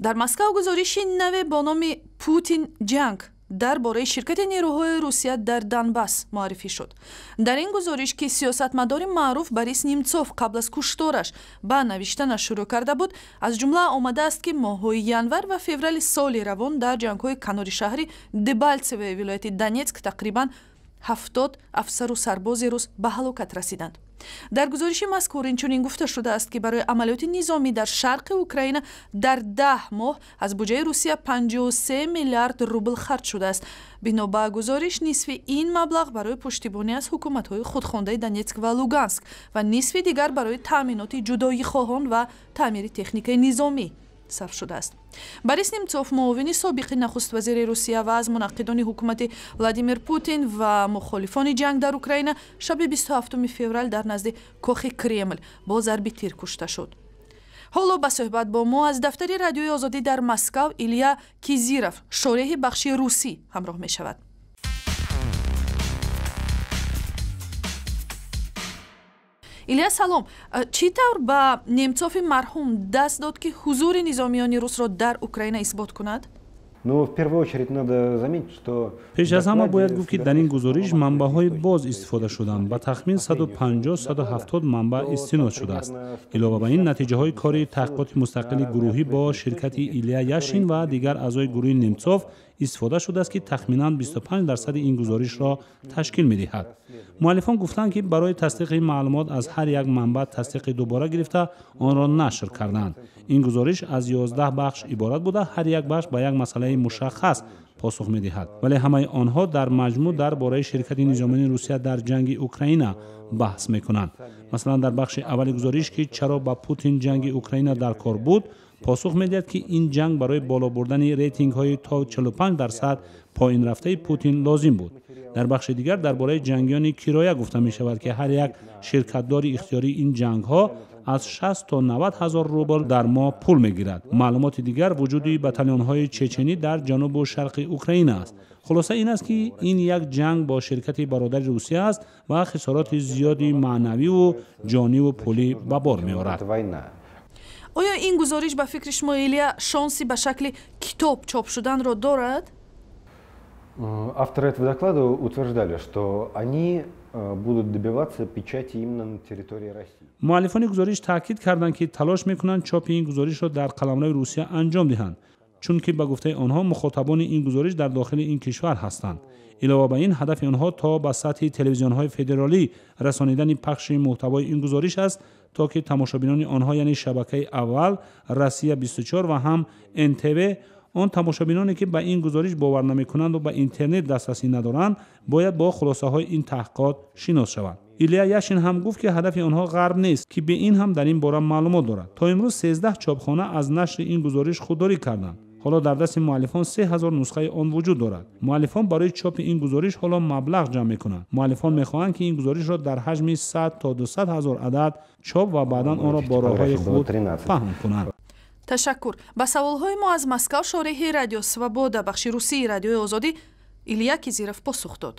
Дар Москав гузориши наве бо номи «Путин ҷанг» дар бораи ширкати нерӯҳои Русия дар Донбасс муаррифӣ шуд. Дар ин гузориш, ки сиёсатмадори маъруф Борис Немцов қабл аз куштораш ба навиштанаш шурӯъ карда буд, аз ҷумла омадааст, ки моҳҳои январ ва феврали соли равон дар ҷангҳои канори шаҳри Дебалцевои вилояти Донецк тақрибан 70 афсару сарбози рус ба ҳалокат расиданд. Дар гузориши мазкур инчунин гуфта шудааст, ки барои амалиёти низомӣ дар шарқи Украина дар 10 моҳ аз буҷаи Русия 53 миллиард рубл харҷ шудааст. Бино ба гузориш, нисфи ин маблағ барои пуштибонӣ аз ҳукуматҳои худхондаи Донецк ва Луганск ва нисфи дигар барои таъминоти ҷудоихоҳон ва таъмири техникаи низомӣ сарф шудааст. Борис Немцов, муовини собиқи нахуствазири Русия ва аз мунаққидони ҳукумати Владимир Путин ва мухолифони ҷанг дар Украина, шаби 27 феврал дар назди кохи Кремл бо зарби тир кушта шуд. Ҳоло ба суҳбат бо мо аз дафтари Радиои Озодӣ дар Москав Илья Кизиров, шореҳи бахши русӣ, ҳамроҳ мешавад. Илья, салом. Чӣ тавр ба Немцофи марҳум даст дод, ки ҳузури низомиёни русро дар Украина исбот кунад? Ну, в первую очередь надо заметить, что Пеш аз ҳама бояд гуфт, ки дар ин гузориш манбаъҳои боз истифода шуданд. Ба тахмин 150-170 манбаъ истинод шудааст. Илова ба ин, натиҷаҳои кори таҳқиқоти мустақили гурӯҳӣ бо ширкати Илья Яшин ва дигар аъзои гурӯҳи Немцов истифода шудааст, ки тахминан 25% ин гузоришро ташкил медиҳад. Муаллифон гуфтанд, ки барои тасдиқи маълумот аз ҳар як манбаъ тасдиқи дубора гирифта, онро нашр карданд. Ин гузориш аз 11 бахш иборат буда, ҳар як бахш ба як масъалаи мушаххас посух медиҳад, вале ҳамаи онҳо дар маҷмӯъ дар бораи ширкати низомиёни Русия дар ҷанги Украина баҳс мекунанд. Масалан, дар бахши аввали гузориш, ки чаро ба Путин ҷанги Украина дар кор буд, посух медиҳад, ки ин ҷанг барои боло бурдани рейтингҳои то 45% поин рафтаи Путин лозим буд. Дар бахши дигар дар бораи ҷангиёни кироя гуфта мешавад, ки ҳар як ширкатдори ихтиёрии ин ҷангҳо аз 60 то 90 ҳазор рубл дар моҳ пул мегирад. Маълумоти дигар вуҷуди батальонҳои чеченӣ дар ҷанубу шарқи Украина аст. Хулоса ин аст, ки ин як ҷанг бо ширкати бародари Русия аст ва хисороти зиёди маънавиву ҷониву пулӣ ба бор меорад. Оё ин гузориш, ба фикри шумо, Илья, шонси ба шакли китоб чоп шуданро дорад? Авторы этого доклада утверждали, что они будут добиваться печати именно на территории России. Муаллифони гузориш таъкид карданд, ки талош мекунанд чопи ин гузоришро дар қаламрави Русия анҷом диҳанд, чунки ба гуфтаи онҳо мухотабони ин гузориш дар дохили ин кишвар ҳастанд. Илова ба ин, ҳадафи онҳо то ба сатҳи телевизионҳои федералӣ расонидани пахши муҳтавои ин гузориш аст, то ки тамошобинони онҳо, яъне шабакаи аввал, Россия 24 ва ҳам НТВ, он тамошобиноне, ки ба ин гузориш бовар намекунанду ба интернет дастрасӣ надоранд, бояд бо хулосаҳои ин таҳқиқот шинос шаванд. Илья Яшин ҳам гуфт, ки ҳадафи онҳо ғарб нест, ки бе ин ҳам дар ин бора маълумот дорад. То имрӯз 13 чопхона аз нашри ин гузориш худдорӣ карданд. Ҳоло дар дасти муаллифон 3000 нусхаи он вуҷуд дорад. Муаллифон барои чопи ин гузориш ҳоло маблағ ҷамъ мекунанд. Муаллифон мехоҳанд, ки ин гузоришро дар ҳаҷми 100 то 200 ҳазор адад чоп ва баъдан онро бо роҳҳои худ паҳн кунанд. Ташаккур. Ба саволҳои мо аз Москав шореҳи Радио Свобода, бахши русии Радиои Озодӣ, Илья Кизиров посух дод.